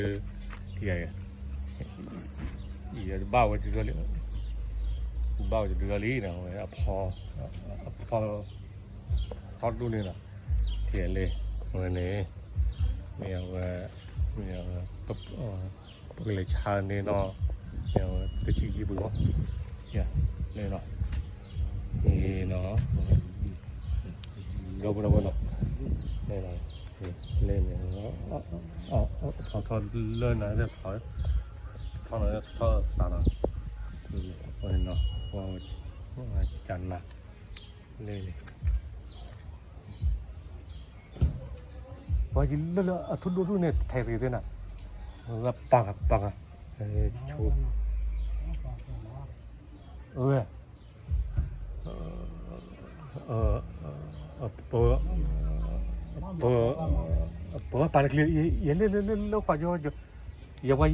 ယ ယ ယဘၣ်ဝဲတဒုလံ, ဘၣ်ဝဲတဒုလံနီၤ, ဝဲအဖီ, အဖီ, ဖီဒိၣ်န့ၣ်နီၤ, ထံၣ်လံ, ဝဲန့ၣ်, မ့ၢ်ဝဲ, မ့ၢ်ဝဲ, ပကလဲၤဆါန့ၣ်နီၤ, မ့ၢ်ဝဲတဆံခံပူၤမး, ယ န့ၣ်နီၤ, န့ၣ်နီၤ, ဒီပုၢ်ဒီဝဲၢ်နီၤ, န့ၣ်နီၤ, လဲၤန့ၣ်, ထီၣ်ထီၣ်လၢနၤ, ထီၣ်နၤထီၣ်သးနီၤ, ဝဲနီၤ, ဝဲကနၤ, လဲၤန့ၣ်, ပှၤယလၢလၢအထူဒိၣ်ဒိၣ်န့ၣ် ထဲးရံၣ်သ့ၣ်နၤ, ပၢ်ဂၤ ပၢ်ဂၤ, ဆိ, အဝဲ ပ, ပ, ပှၤပာ်တချံ, ယလဲၤလၢလၢလၢခွါကၠိ, ယဝဲ,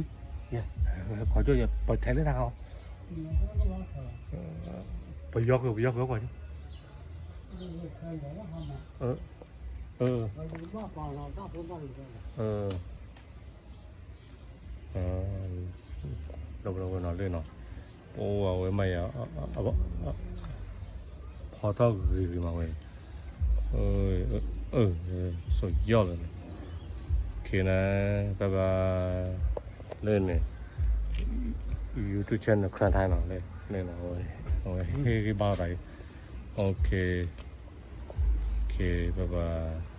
ခွါကၠိယပထဲးလၢတၢ်ဂီၤ, ပယီၤဃုာ် ပယီၤဃုာ်ခွါကၠိ, ဒီပုၢ်ဒီဝဲၢ်နီၤလၢနီၤ, အိၣ်ဝဲဝဲနီၤလၢနီၤ, ဖီထီၣ်ဂ့ၤဂ့ၤမးဝဲ, စိယီၢ်လၢၤန့ၣ်, ခ့နၤ, ဘၣ်ဘၣ်, လၢန့ၣ်, YouTube channel ခရၢၣ်ထါနီၤ, လၢန့ၣ်, အဝဲဟ့ၣ်ဂံၢ်ဘါသးအံၤ, OK, OK, ဘၣ်ဘၣ်.